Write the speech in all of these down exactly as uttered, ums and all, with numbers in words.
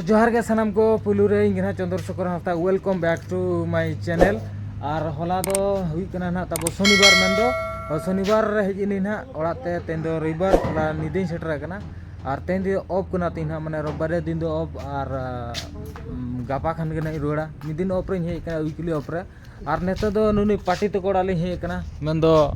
ᱡᱚᱦᱟᱨ ᱜᱮ ᱥᱟᱱᱟᱢ ᱠᱚ, ᱯᱩᱭᱞᱩ ᱨᱮ ᱤᱧ ᱜᱮ ᱱᱟᱦᱟᱜ ᱪᱚᱱᱫᱨᱚ ᱥᱮᱠᱷᱚᱨ ᱦᱟᱸᱥᱫᱟ, welcome back to my channel᱾ ᱟᱨ ᱦᱚᱞᱟ ᱫᱚ ᱦᱩᱭᱩᱜ ᱠᱟᱱᱟ ᱱᱟᱦᱟᱜ ᱛᱟᱵᱚ ᱥᱚᱱᱤᱵᱟᱨ, ᱢᱮᱱᱫᱚ ᱥᱚᱱᱤᱵᱟᱨ ᱨᱮ ᱦᱮᱡ ᱮᱱᱟᱹᱧ ᱱᱟᱦᱟᱜ ᱚᱲᱟᱜ ᱛᱮ᱾ ᱛᱮᱦᱮᱧ ᱫᱚ ᱨᱚᱵᱤᱵᱟᱨ, ᱦᱚᱞᱟ ᱧᱤᱫᱟᱹᱧ ᱥᱮᱴᱮᱨ ᱟᱠᱟᱱᱟ᱾ ᱟᱨ ᱛᱮᱦᱮᱧ ᱫᱚ ᱚᱯᱷ ᱠᱟᱱᱟ ᱛᱤᱧ ᱱᱟᱦᱟᱜ, ᱢᱟᱱᱮ ᱨᱳᱵᱵᱟᱨ ᱨᱮ ᱫᱤᱱ ᱫᱚ ᱚᱯᱷ, ᱟᱨ ᱩᱢ, ᱜᱟᱯᱟ ᱠᱷᱟᱱ ᱜᱮ ᱱᱟᱦᱟᱜ ᱤᱧ ᱨᱩᱣᱟᱹᱲᱟ᱾ ᱢᱤᱫ ᱫᱤᱱ ᱚᱯᱷ ᱨᱮᱧ ᱦᱮᱡ ᱟᱠᱟᱱᱟ, weekly ᱚᱯᱷ ᱨᱮ᱾ ᱟᱨ ᱱᱤᱛᱚᱜ ᱫᱚ ᱱᱩᱱᱩᱭ ᱯᱟᱴᱤ ᱛᱟᱠᱚ ᱚᱲᱟᱜ ᱞᱤᱧ ᱦᱮᱡ ᱟᱠᱟᱱᱟ, ᱢᱮᱱᱫᱚ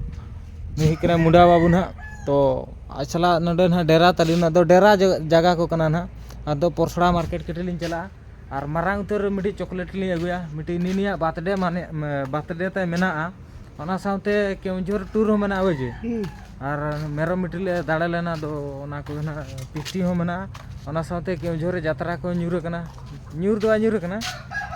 ᱱᱩᱭ ᱦᱩᱭᱩᱜ ᱠᱟᱱᱟ ᱢᱩᱰᱟ ᱵᱟᱹᱵᱩ ᱱᱟᱦᱟᱜ᱾ ᱛᱚ ᱟᱪᱪᱷᱟ, ᱱᱚᱰᱮ ᱱᱟᱦᱟᱜ ᱰᱮᱨᱟ ᱛᱟᱹᱞᱤᱧ, ᱚᱱᱟ ᱫᱚ ᱰᱮᱨᱟ ᱡᱟ-, ᱡᱟᱭᱜᱟ ᱠᱚ ᱠᱟᱱᱟ ᱱᱟᱦᱟᱜ᱾ ᱟᱫᱚ ᱯᱚᱨᱥᱲᱟ ᱢᱟᱨᱠᱮᱴ ᱠᱟᱹᱴᱤᱡ ᱞᱤᱧ ᱪᱟᱞᱟᱜᱼᱟ᱾ ᱟᱨ ᱢᱟᱨᱟᱝ ᱩᱛᱟᱹᱨ ᱢᱤᱫᱴᱤᱡ ᱪᱚᱠᱞᱮᱴ ᱞᱤᱧ ᱟᱹᱜᱩᱭᱟ, ᱢᱤᱫᱴᱤᱡ ᱱᱤᱱᱤᱭᱟᱜ ᱵᱟᱨᱛᱷᱰᱮ ᱢᱟᱱᱮ, ᱢᱮ-, ᱵᱟᱨᱛᱷᱰᱮ ᱛᱟᱭ ᱢᱮᱱᱟᱜᱼᱟ᱾ ᱚᱱᱟ ᱥᱟᱶᱛᱮ ᱠᱮᱣᱡᱷᱳᱨ ᱴᱩᱨ ᱦᱚᱸ ᱢᱮᱱᱟᱜᱼᱟ, ᱵᱩᱡᱷᱟᱹᱣ᱾ ᱦᱩᱸ᱾ ᱟᱨ ᱢᱮᱨᱚᱢ ᱢᱤᱫᱴᱤᱡ ᱞᱮ ᱫᱟᱲᱮ ᱞᱮᱱᱟ, ᱟᱫᱚ ᱚᱱᱟ ᱠᱚᱜᱮ ᱱᱟᱦᱟᱜ ᱯᱤᱥᱴᱤ ᱦᱚᱸ ᱢᱮᱱᱟᱜᱼᱟ᱾ ᱚᱱᱟ ᱥᱟᱶᱛᱮ ᱠᱮᱣᱡᱷᱳᱨ ᱨᱮ ᱡᱟᱛᱨᱟ ᱠᱚ ᱧᱩᱨ ᱟᱠᱟᱱᱟ, ᱧᱩᱨ ᱫᱚ ᱵᱟᱭ ᱧᱩᱨ ᱟᱠᱟᱱᱟ,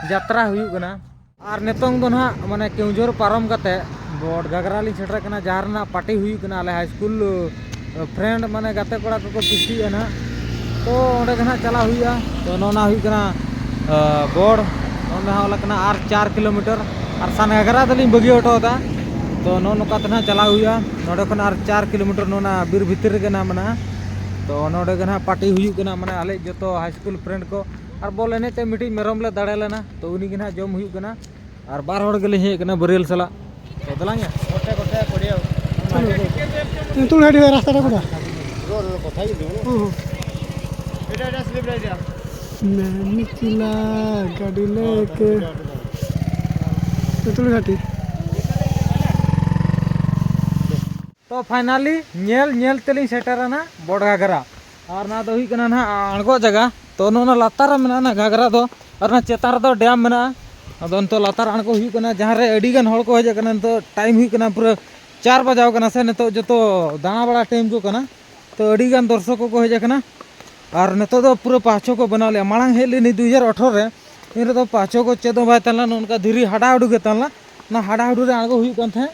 ᱡᱟᱛᱨᱟ ᱦᱩᱭᱩᱜ ᱠᱟᱱᱟ᱾ ᱟᱨ ᱱᱤᱛᱚᱝ ᱫᱚ ᱱᱟᱦᱟᱜ ᱢᱟᱱᱮ ᱠᱮᱣᱡᱷᱳᱨ ᱯᱟᱨᱚᱢ ᱠᱟᱛᱮ ᱵᱚᱰ ᱜᱷᱟᱜᱽᱨᱟ ᱞᱤᱧ ᱥᱮᱴᱮᱨ ᱠᱟᱱᱟ, ᱡᱟᱦᱟᱸ ᱨᱮᱱᱟᱜ ᱯᱟᱨᱴᱤ ᱦᱩᱭᱩᱜ ᱠᱟᱱᱟ, ᱟᱞᱮ ᱦᱟᱭ ᱥᱠᱩᱞ ᱯᱷᱨᱮᱱᱰ ᱢᱟᱱᱮ ᱜᱟᱛᱮ ᱠᱚᱲᱟ ᱠᱚᱠᱚ ᱯᱤᱥᱴᱤᱜᱼᱟ ᱱᱟᱦᱟᱜ᱾ ᱛᱚ ᱚᱸᱰᱮ ᱜᱮ ᱱᱟᱦᱟᱜ ᱪᱟᱞᱟᱣ ᱦᱩᱭᱩᱜᱼᱟ᱾ ᱛᱚ ᱱᱚᱜᱼᱚ ᱱᱟ ᱦᱩᱭᱩᱜ ᱠᱟᱱᱟ, ᱟ, ᱵᱚᱰ, ᱱᱚᱜᱼᱚ ᱱᱟ ᱦᱚᱸ ᱠᱟᱱᱟ ᱟᱨ ᱪᱟᱨ ᱠᱤᱞᱳᱢᱤᱴᱟᱨ, ᱟᱨ ᱥᱟᱱ ᱜᱷᱟᱜᱽᱨᱟ ᱫᱚᱞᱤᱧ ᱵᱟᱹᱜᱤ ᱦᱚᱴᱚ ᱠᱟᱫᱟ᱾ ᱛᱚ ᱱᱚᱜᱼᱚ ᱱᱚᱝᱠᱟ ᱛᱮ ᱱᱟᱦᱟᱜ ᱪᱟᱞᱟᱣ ᱦᱩᱭᱩᱜᱼᱟ᱾ ᱱᱚᱸᱰᱮ ᱠᱷᱚᱱ ᱟᱨ ᱪᱟᱨ ᱠᱤᱞᱳᱢᱤᱴᱟᱨ ᱱᱚᱜᱼᱚ ᱱᱟ ᱵᱤᱨ ᱵᱷᱤᱛᱤᱨ ᱨᱮᱜᱮ ᱱᱟᱦᱟᱜ ᱢᱮᱱᱟᱜᱼᱟ᱾ ᱛᱚ ᱱᱚᱸᱰᱮ ᱜᱮ ᱱᱟᱦᱟᱜ ᱯᱟᱨᱴᱤ ᱦᱩᱭᱩᱜ ᱠᱟᱱᱟ, ᱢᱟᱱᱮ ᱟᱞᱮ ᱡᱚᱛᱚ ᱦᱟᱭ ᱥᱠᱩᱞ ᱯᱷᱨᱮᱱᱰ ᱠᱚ᱾ ᱟᱨ ᱵᱚᱞ ᱮᱱᱮᱡ ᱛᱮ ᱢᱤᱫᱴᱤᱡ ᱢᱮᱨᱚᱢ ᱞᱮ ᱫᱟᱲᱮ ᱞᱮᱱᱟ, ᱛᱚ ᱩᱱᱤ ᱜᱮ ᱱᱟᱦᱟᱜ ᱡᱚᱢ ᱦᱩᱭᱩᱜ ᱠᱟᱱᱟ᱾ ᱟᱨ ᱵᱟᱨ ᱦᱚᱲ ᱜᱮᱞᱤᱧ ᱦᱮᱡ ᱟᱠᱟᱱᱟ ᱵᱟᱹᱨᱭᱟᱹᱞ ᱥᱟᱞᱟᱜ᱾ ᱛᱚ ᱫᱮᱞᱟᱝ ᱭᱟ᱾ ᱪᱟᱞᱩ ᱦᱳ ᱜᱟᱭᱟ᱾ ᱛᱮᱸᱛᱩᱞ ᱜᱷᱟᱴᱤ ᱨᱟᱥᱛᱟ ᱨᱮ ᱜᱚᱰᱟ᱾ ᱦᱚᱸ, ᱦᱚᱸ᱾ ᱢᱮᱱ ᱪᱤᱞᱟ ᱜᱟᱹᱰᱤ ᱞᱮᱠᱮ᱾ ᱛᱮᱸᱛᱩᱞ ᱜᱷᱟᱴᱤ᱾ ᱛᱚ ᱯᱷᱟᱭᱱᱟᱞᱤ ᱧᱮᱞ ᱧᱮᱞ ᱛᱮᱞᱤᱧ ᱥᱮᱴᱮᱨᱮᱱᱟ ᱵᱚᱰ ᱜᱷᱟᱜᱽᱨᱟ᱾ ᱟᱨ ᱱᱚᱣᱟ ᱫᱚ ᱦᱩᱭᱩᱜ ᱠᱟᱱᱟ ᱱᱟᱦᱟᱜ ᱟᱬᱜᱚ ᱡᱟᱭᱜᱟ᱾ ᱛᱚ ᱱᱚᱜᱼᱚ ᱱᱟ ᱞᱟᱛᱟᱨ ᱨᱮ ᱢᱮᱱᱟᱜᱼᱟ ᱱᱟᱦᱟᱜ ᱜᱷᱟᱜᱽᱨᱟ ᱫᱚ, ᱟᱨ ᱚᱱᱟ ᱪᱮᱛᱟᱱ ᱨᱮᱫᱚ ᱰᱮᱢ ᱢᱮᱱᱟᱜᱼᱟ᱾ ᱟᱫᱚ ᱱᱤᱛᱚᱜ ᱞᱟᱛᱟᱨ ᱟᱬᱜᱚ ᱦᱩᱭᱩᱜ ᱠᱟᱱᱟ, ᱡᱟᱦᱟᱸ ᱨᱮ ᱟᱹᱰᱤ ᱜᱟᱱ ᱦᱚᱲ ᱠᱚ ᱦᱮᱡ ᱟᱠᱟᱱᱟ᱾ ᱱᱤᱛᱚᱜ ᱴᱟᱭᱤᱢ ᱦᱩᱭᱩᱜ ᱠᱟᱱᱟ ᱯᱩᱨᱟᱹ ᱪᱟᱨ ᱵᱟᱡᱟᱣ ᱠᱟᱱᱟ ᱥᱮ, ᱱᱤᱛᱚᱜ ᱡᱚᱛᱚ ᱫᱟᱬᱟ ᱵᱟᱲᱟ ᱴᱟᱭᱤᱢ ᱠᱚ ᱠᱟᱱᱟ᱾ ᱛᱚ ᱟᱹᱰᱤ ᱜᱟᱱ ᱫᱚᱨᱥᱚᱠ ᱠᱚᱠᱚ ᱦᱮᱡ ᱟᱠᱟᱱᱟ᱾ ᱟᱨ ᱱᱤᱛᱚᱜ ᱫᱚ ᱯᱩᱨᱟᱹ ᱯᱟᱦᱪᱚ ᱠᱚ ᱵᱮᱱᱟᱣ ᱞᱮᱜᱼᱟ᱾ ᱢᱟᱲᱟᱝ ᱦᱮᱡ ᱞᱮᱱᱟᱹᱧ ᱫᱩ ᱦᱟᱡᱟᱨ ᱟᱴᱷᱨᱚ ᱨᱮ, ᱤᱱ ᱨᱮᱫᱚ ᱯᱟᱦᱪᱚ ᱠᱚ ᱪᱮᱫ ᱦᱚᱸ ᱵᱟᱭ ᱛᱟᱦᱮᱸ ᱞᱮᱱᱟ, ᱱᱚᱜᱼᱚ ᱱᱚᱝᱠᱟ ᱫᱷᱤᱨᱤ ᱦᱟᱰᱟ ᱦᱩᱰᱩ ᱜᱮ ᱛᱟᱦᱮᱸ ᱞᱮᱱᱟ᱾ ᱚᱱᱟ ᱦᱟᱰᱟ ᱦᱩᱰᱩ ᱨᱮ ᱟᱬᱜᱚ ᱦᱩᱭᱩᱜ ᱠᱟᱱ ᱛᱟᱦᱮᱸᱫ᱾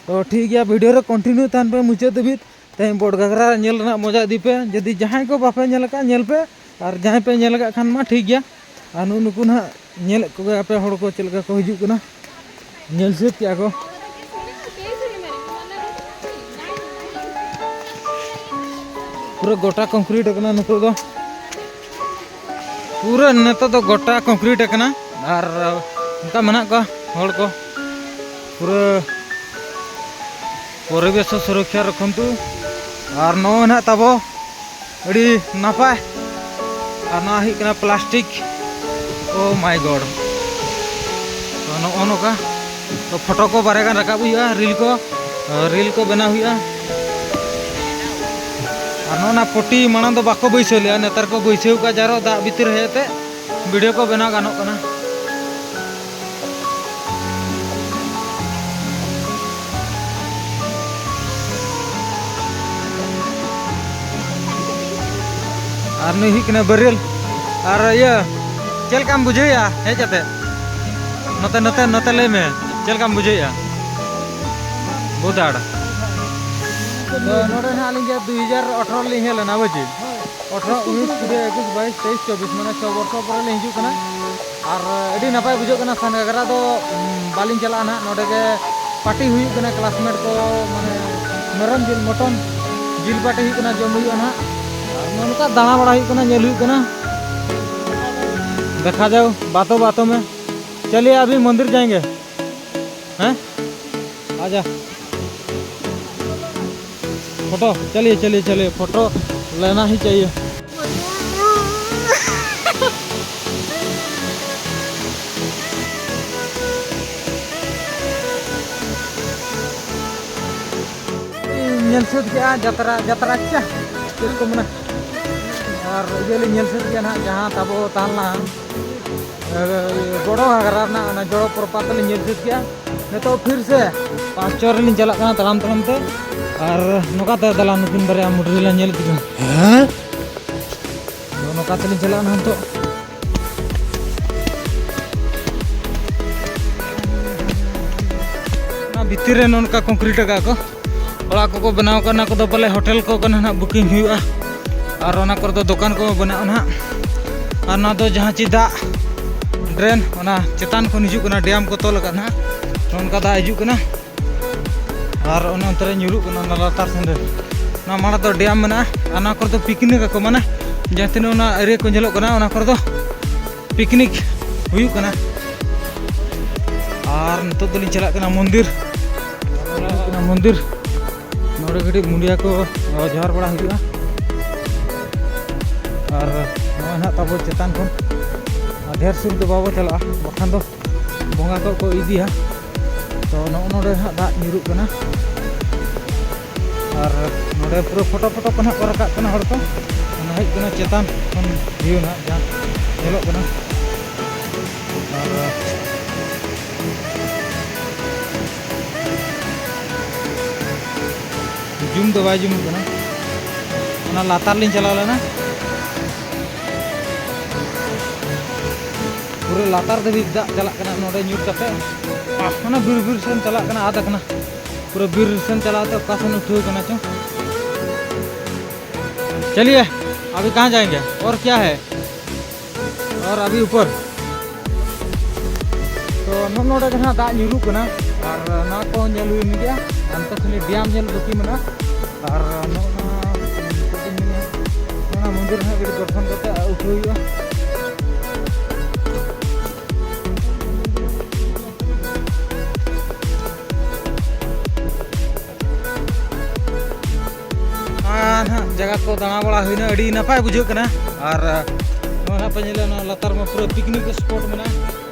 ᱛᱚ ᱴᱷᱤᱠ ᱜᱮᱭᱟ, ᱵᱷᱤᱰᱤᱭᱳ ᱨᱮ ᱠᱚᱱᱴᱤᱱᱤᱭᱩ ᱛᱟᱦᱮᱱ ᱯᱮ ᱢᱩᱪᱟᱹᱫ ᱫᱷᱟᱹᱵᱤᱡ᱾ ᱛᱮᱦᱮᱧ ᱵᱚᱰ ᱜᱷᱟᱜᱽᱨᱟ ᱧᱮᱞ ᱨᱮᱱᱟᱜ ᱢᱚᱡᱟ ᱤᱫᱤ ᱯᱮ᱾ ᱡᱩᱫᱤ ᱡᱟᱦᱟᱸᱭ ᱠᱚ ᱵᱟᱯᱮ ᱧᱮᱞ ᱟᱠᱟᱫ, ᱧᱮᱞ ᱯᱮ, ᱟᱨ ᱡᱟᱦᱟᱸᱭ ᱯᱮ ᱧᱮᱞ ᱟᱠᱟᱫ ᱠᱷᱟᱱ ᱢᱟ ᱴᱷᱤᱠ ᱜᱮᱭᱟ᱾ ᱟᱨ ᱱᱩᱜᱼᱩ ᱱᱩᱠᱩ ᱱᱟᱦᱟᱜ ᱧᱮᱞᱮᱫ ᱠᱚᱜᱮ ᱟᱯᱮ ᱦᱚᱲ ᱠᱚ ᱪᱮᱫ ᱞᱮᱠᱟ ᱠᱚ ᱦᱤᱡᱩᱜ ᱠᱟᱱᱟ ᱧᱮᱞ ᱥᱟᱹᱛ ᱠᱮᱜᱼᱟ ᱠᱚ᱾ ᱯᱩᱨᱟᱹ ᱜᱚᱴᱟ ᱠᱚᱝᱠᱨᱤᱴ ᱟᱠᱟᱱᱟ ᱱᱤᱛᱚᱜ ᱫᱚ᱾ ᱯᱩᱨᱟᱹ ᱱᱤᱛᱚᱜ ᱫᱚ ᱜᱚᱴᱟ ᱠᱚᱝᱠᱨᱤᱴ ᱟᱠᱟᱱᱟ᱾ ᱟᱨ ᱚᱱᱠᱟ ᱢᱮᱱᱟᱜ ᱠᱚᱣᱟ ᱦᱚᱲ ᱠᱚ, ᱯᱩᱨᱟᱹ ᱯᱚᱨᱤᱵᱮᱥ ᱦᱚᱸ ᱥᱩᱨᱚᱠᱠᱷᱟ ᱨᱚᱠᱷᱚᱱᱛᱩ᱾ ᱟᱨ ᱱᱚᱜᱼᱚᱭ ᱱᱟᱦᱟᱜ ᱛᱟᱵᱚ ᱟᱹᱰᱤ ᱱᱟᱯᱟᱭ᱾ ᱟᱨ ᱱᱚᱣᱟ ᱦᱩᱭᱩᱜ ᱠᱟᱱᱟ ᱯᱞᱟᱥᱴᱤᱠ᱾ Oh my God! ᱛᱚ ᱱᱚᱜᱼᱚ ᱱᱚᱝᱠᱟ᱾ ᱛᱚ ᱯᱷᱳᱴᱳ ᱠᱚ ᱵᱟᱨᱭᱟ ᱜᱟᱱ ᱨᱟᱠᱟᱵ ᱦᱩᱭᱩᱜᱼᱟ, ᱨᱤᱞ ᱠᱚ, ᱨᱤᱞ ᱠᱚ ᱵᱮᱱᱟᱣ ᱦᱩᱭᱩᱜᱼᱟ᱾ ᱟᱨ ᱱᱚᱜᱼᱚ ᱱᱟ ᱯᱚᱴᱤ ᱢᱟᱲᱟᱝ ᱫᱚ ᱵᱟᱠᱚ ᱵᱟᱹᱭᱥᱟᱹᱣ ᱞᱮᱜᱼᱟ, ᱱᱮᱛᱟᱨ ᱠᱚ ᱵᱟᱹᱭᱥᱟᱹᱣ ᱠᱟᱜᱼᱟ, ᱡᱟᱨᱚ ᱫᱟᱜ ᱵᱷᱤᱛᱤᱨ ᱦᱮᱡ ᱛᱮ ᱵᱷᱤᱰᱤᱭᱳ ᱠᱚ ᱵᱮᱱᱟᱣ ᱜᱟᱱᱚᱜ ᱠᱟᱱᱟ᱾ ᱟᱨ ᱱᱩᱭ ᱦᱩᱭᱩᱜ ᱠᱟᱱᱟ ᱵᱟᱹᱨᱭᱟᱹᱞ᱾ ᱟᱨ ᱤᱭᱟᱹ, ᱪᱮᱫ ᱞᱮᱠᱟᱢ ᱵᱩᱡᱷᱟᱹᱣᱮᱫᱼᱟ ᱦᱮᱡ ᱠᱟᱛᱮ? ᱱᱚᱛᱮ, ᱱᱚᱛᱮ, ᱱᱚᱛᱮ ᱞᱟᱹᱭ ᱢᱮ, ᱪᱮᱫ ᱞᱮᱠᱟᱢ ᱵᱩᱡᱷᱟᱹᱣᱮᱫᱼᱟ? ᱵᱩᱫᱟᱲ᱾ ᱛᱚ ᱱᱚᱰᱮ ᱱᱟᱦᱟᱜ ᱟᱹᱞᱤᱧ ᱡᱮ ᱫᱩ ᱦᱟᱡᱟᱨ ᱟᱴᱷᱨᱚ ᱨᱮᱞᱤᱧ ᱦᱮᱡ ᱞᱮᱱᱟ, ᱵᱩᱡᱷᱟᱹᱣ? ᱟᱴᱷᱨᱚ, ᱩᱱᱤᱥ, ᱠᱩᱲᱤ, ᱮᱠᱩᱥ, ᱵᱟᱭᱤᱥ, ᱛᱮᱭᱤᱥ, ᱪᱚᱵᱵᱤᱥ, ᱢᱟᱱᱮ ᱪᱷᱚ ᱵᱚᱨᱥᱚ ᱯᱚᱨᱮ ᱞᱤᱧ ᱦᱤᱡᱩᱜ ᱠᱟᱱᱟ᱾ ᱟᱨ ᱟᱹᱰᱤ ᱱᱟᱯᱟᱭ ᱵᱩᱡᱷᱟᱹᱜ ᱠᱟᱱᱟ᱾ ᱥᱟᱱᱜᱷᱟᱜᱽᱨᱟ ᱫᱚ, ᱩᱢ, ᱵᱟᱹᱞᱤᱧ ᱪᱟᱞᱟᱜᱼᱟ ᱱᱟᱦᱟᱜ᱾ ᱱᱚᱰᱮ ᱜᱮ ᱯᱟᱨᱴᱤ ᱦᱩᱭᱩᱜ ᱠᱟᱱᱟ, ᱠᱞᱟᱥᱢᱮᱴ ᱠᱚ, ᱢᱟᱱᱮ ᱢᱮᱨᱚᱢ ᱡᱤᱞ, ᱢᱚᱴᱚᱱ ᱡᱤᱞ ᱯᱟᱨᱴᱤ ᱦᱩᱭᱩᱜ ᱠᱟᱱᱟ, ᱡᱚᱢ ᱦᱩᱭᱩᱜᱼᱟ ᱱᱟᱦᱟᱜ᱾ ᱟᱨ ᱱᱚᱝᱠᱟ ᱫᱟᱬᱟ ᱵᱟᱲᱟ ᱦᱩᱭᱩᱜ ᱠᱟᱱᱟ, ᱧᱮᱞ ᱦᱩᱭᱩᱜ ᱠᱟᱱᱟ᱾ ᱫᱮᱠᱷᱟ ᱡᱟᱣ, ᱵᱟᱛᱳ ᱵᱟᱛᱳ ᱢᱮ᱾ ᱪᱟᱞᱤᱭᱮ ᱟᱵᱷᱤ ᱢᱚᱱᱫᱤᱨ ᱡᱟᱭᱮᱸᱜᱮ᱾ ᱦᱮᱸ? ᱟᱡᱟ᱾ ᱯᱷᱳᱴᱳ, ᱪᱟᱞᱤᱭᱮ, ᱪᱟᱞᱤᱭᱮ, ᱪᱟᱞᱤᱭᱮ, ᱯᱷᱳᱴᱳ ᱞᱮᱱᱟ ᱦᱤ ᱪᱟᱦᱤᱭᱮ᱾ ᱧᱮᱞ ᱥᱟᱹᱛ ᱠᱮᱜᱼᱟ ᱡᱟᱛᱨᱟ, ᱡᱟᱛᱨᱟ ᱪᱟ, ᱪᱮᱫ ᱠᱚ ᱢᱮᱱᱟ? ᱟᱨ ᱤᱭᱟᱹ ᱞᱤᱧ ᱧᱮᱞ ᱥᱟᱹᱛ ᱠᱮᱜᱼᱟ ᱱᱟᱦᱟᱜ, ᱡᱟᱦᱟᱸ ᱛᱟᱵᱚ ᱛᱟᱦᱮᱸ ᱞᱮᱱᱟ, ᱮ, ᱜᱚᱲᱚ ᱜᱷᱟᱜᱽᱨᱟ ᱨᱮᱱᱟᱜ ᱚᱱᱟ ᱡᱚᱲᱚ ᱯᱨᱚᱯᱟᱛ ᱞᱤᱧ ᱧᱮᱞ ᱥᱟᱹᱛ ᱠᱮᱜᱼᱟ᱾ ᱱᱤᱛᱚᱜ ᱯᱷᱤᱨ ᱥᱮ ᱯᱟᱸᱪ ᱪᱚᱨ ᱨᱮᱞᱤᱧ ᱪᱟᱞᱟᱜ ᱠᱟᱱᱟ ᱛᱟᱲᱟᱢ ᱛᱟᱲᱟᱢ ᱛᱮ᱾ ᱟᱨ ᱱᱚᱝᱠᱟ ᱛᱮ ᱫᱟᱞᱟᱱ ᱱᱩᱠᱤᱱ ᱵᱟᱨᱭᱟ ᱢᱩᱰᱨᱤ ᱞᱤᱧ ᱧᱮᱞ ᱠᱤᱱᱟ᱾ ᱦᱮᱸ? ᱟᱫᱚ ᱱᱚᱝᱠᱟ ᱛᱮᱞᱤᱧ ᱪᱟᱞᱟᱜᱼᱟ ᱱᱟᱦᱟᱜ ᱱᱤᱛᱚᱜ᱾ ᱚᱱᱟ ᱵᱷᱤᱛᱤᱨ ᱨᱮ ᱱᱚᱝᱠᱟ ᱠᱚᱝᱠᱨᱤᱴ ᱟᱠᱟᱫ ᱠᱚ᱾ ᱚᱲᱟᱜ ᱠᱚᱠᱚ ᱵᱮᱱᱟᱣ ᱠᱟᱜᱼᱟ, ᱚᱱᱟ ᱠᱚᱫᱚ ᱯᱟᱞᱮ ᱦᱳᱴᱮᱞ ᱠᱚ ᱠᱟᱱᱟ ᱱᱟᱦᱟᱜ, ᱵᱩᱠᱤᱝ ᱦᱩᱭᱩᱜᱼᱟ᱾ ᱟᱨ ᱚᱱᱟ ᱠᱚᱨᱮ ᱫᱚ ᱫᱚᱠᱟᱱ ᱠᱚ ᱵᱮᱱᱟᱜᱼᱟ ᱱᱟᱦᱟᱜ᱾ ᱟᱨ ᱱᱚᱣᱟ ᱫᱚ ᱡᱟᱦᱟᱸ ᱪᱮ ᱫᱟᱜ ᱰᱨᱮᱱ, ᱚᱱᱟ ᱪᱮᱛᱟᱱ ᱠᱷᱚᱱ ᱦᱤᱡᱩᱜ ᱠᱟᱱᱟ, ᱰᱮᱢ ᱠᱚ ᱛᱚᱞ ᱟᱠᱟᱫ ᱱᱟᱦᱟᱜ, ᱱᱚᱜᱼᱚ ᱱᱚᱝᱠᱟ ᱫᱟᱜ ᱦᱤᱡᱩᱜ ᱠᱟᱱᱟ᱾ ᱟᱨ ᱚᱱᱮ ᱚᱱᱛᱮ ᱨᱮ ᱧᱩᱨᱩᱜ ᱠᱟᱱᱟ ᱚᱱᱟ ᱞᱟᱛᱟᱨ ᱥᱮᱱ ᱨᱮ᱾ ᱚᱱᱟ ᱢᱟᱲᱟᱝ ᱫᱚ ᱰᱮᱢ ᱢᱮᱱᱟᱜᱼᱟ᱾ ᱟᱨ ᱚᱱᱟ ᱠᱚᱨᱮ ᱫᱚ ᱯᱤᱠᱱᱤᱠ ᱟᱠᱚ, ᱢᱟᱱᱮ ᱡᱟᱦᱟᱸ ᱛᱤᱱᱟᱹᱜ ᱚᱱᱟ ᱮᱨᱤᱭᱟ ᱠᱚ ᱧᱮᱞᱚᱜ ᱠᱟᱱᱟ, ᱚᱱᱟ ᱠᱚᱨᱮ ᱫᱚ ᱯᱤᱠᱱᱤᱠ ᱦᱩᱭᱩᱜ ᱠᱟᱱᱟ᱾ ᱟᱨ ᱱᱤᱛᱚᱜ ᱫᱚᱞᱤᱧ ᱪᱟᱞᱟᱜ ᱠᱟᱱᱟ ᱢᱚᱱᱫᱤᱨ, ᱪᱟᱞᱟᱜ ᱠᱟᱱᱟ ᱢᱚᱱᱫᱤᱨ᱾ ᱱᱚᱰᱮ ᱠᱟᱹᱴᱤᱡ ᱢᱩᱸᱰᱤᱭᱟ ᱠᱚ ᱡᱚᱦᱟᱨ ᱵᱟᱲᱟ ᱦᱩᱭᱩᱜᱼᱟ᱾ ᱟᱨ ᱱᱚᱜᱼᱚᱭ ᱱᱟᱦᱟᱜ ᱛᱟᱵᱚ ᱪᱮᱛᱟᱱ ᱠᱷᱚᱱ ᱟᱨ ᱰᱷᱮᱨ ᱥᱩᱨ ᱫᱚ ᱵᱟᱵᱚ ᱪᱟᱞᱟᱜᱼᱟ, ᱵᱟᱠᱷᱟᱱ ᱫᱚ ᱵᱚᱸᱜᱟ ᱠᱚ ᱠᱚ ᱤᱫᱤᱭᱟ᱾ ᱛᱚ ᱱᱚᱜᱼᱚ ᱱᱚᱰᱮ ᱱᱟᱦᱟᱜ ᱫᱟᱜ ᱧᱩᱨᱩᱜ ᱠᱟᱱᱟ᱾ ᱟᱨ ᱱᱚᱰᱮ ᱯᱩᱨᱟᱹ ᱯᱷᱳᱴᱳ ᱯᱷᱳᱴᱳ ᱠᱚ ᱱᱟᱦᱟᱜ ᱠᱚ ᱨᱟᱠᱟᱵ ᱠᱟᱱᱟ ᱦᱚᱲ ᱠᱚ᱾ ᱚᱱᱟ ᱦᱩᱭᱩᱜ ᱠᱟᱱᱟ ᱪᱮᱛᱟᱱ ᱠᱷᱚᱱ ᱵᱷᱤᱭᱩ ᱱᱟᱦᱟᱜ ᱡᱟᱦᱟᱸ ᱧᱮᱞᱚᱜ ᱠᱟᱱᱟ᱾ ᱟᱨ ᱡᱩᱢ ᱫᱚ ᱵᱟᱭ ᱡᱩᱢᱩᱜ ᱠᱟᱱᱟ᱾ ᱚᱱᱟ ᱞᱟᱛᱟᱨ ᱞᱤᱧ ᱪᱟᱞᱟᱣ ᱞᱮᱱᱟ, ᱯᱩᱨᱟᱹ ᱞᱟᱛᱟᱨ ᱫᱷᱟᱹᱵᱤᱡ ᱫᱟᱜ ᱪᱟᱞᱟᱜ ᱠᱟᱱᱟ ᱱᱚᱰᱮ ᱧᱩᱨ ᱠᱟᱛᱮ᱾ ᱚᱱᱟ ᱵᱤᱨ ᱵᱤᱨ ᱥᱮᱱ ᱪᱟᱞᱟᱜ ᱠᱟᱱᱟ, ᱟᱫ ᱟᱠᱟᱱᱟ᱾ ᱯᱩᱨᱟᱹ ᱵᱤᱨ ᱥᱮᱱ ᱪᱟᱞᱟᱣ ᱛᱮ ᱚᱠᱟ ᱥᱮᱱ ᱩᱴᱷᱟᱹᱣ ᱠᱟᱱᱟ ᱪᱚᱝ᱾ चलिए, अभी कहाँ जाएंगे और क्या है? और अभी ऊपर। ᱛᱚ ᱱᱚᱜᱼᱚ ᱱᱚᱰᱮ ᱜᱮ ᱱᱟᱦᱟᱜ ᱫᱟᱜ ᱧᱩᱨᱩᱜ ᱠᱟᱱᱟ᱾ ᱟᱨ ᱱᱚᱣᱟ ᱠᱚ ᱧᱮᱞ ᱦᱩᱭᱮᱱ ᱜᱮᱭᱟ᱾ ᱟᱨ ᱱᱚᱛᱮ ᱠᱷᱟᱹᱞᱤ ᱰᱮᱢ ᱧᱮᱞ ᱵᱟᱹᱠᱤ ᱢᱮᱱᱟᱜᱼᱟ᱾ ᱟᱨ ᱱᱚᱜᱼᱚ ᱱᱚᱣᱟ ᱪᱮᱫ ᱤᱧ ᱢᱮᱱᱟ, ᱱᱚᱣᱟ ᱢᱚᱱᱫᱤᱨ ᱨᱮ ᱱᱟᱦᱟᱜ ᱠᱟᱹᱴᱤᱡ ᱫᱚᱨᱥᱚᱱ ᱠᱟᱛᱮ ᱩᱴᱷᱟᱹᱣ ᱦᱩᱭᱩᱜᱼᱟ᱾ ᱟᱨ ᱱᱟᱦᱟᱜ ᱡᱟᱭᱜᱟ ᱠᱚ ᱫᱟᱬᱟ ᱵᱟᱲᱟ ᱦᱩᱭᱱᱟ, ᱟᱹᱰᱤ ᱱᱟᱯᱟᱭ ᱵᱩᱡᱷᱟᱹᱜ ᱠᱟᱱᱟ᱾ ᱟᱨ ᱱᱚᱣᱟ ᱱᱟᱦᱟᱜ ᱯᱮ ᱧᱮᱞᱟ, ᱱᱚᱣᱟ ᱞᱟᱛᱟᱨ ᱢᱟ ᱯᱩᱨᱟᱹ ᱯᱤᱠᱱᱤᱠ ᱥᱯᱚᱴ ᱢᱮᱱᱟᱜᱼᱟ᱾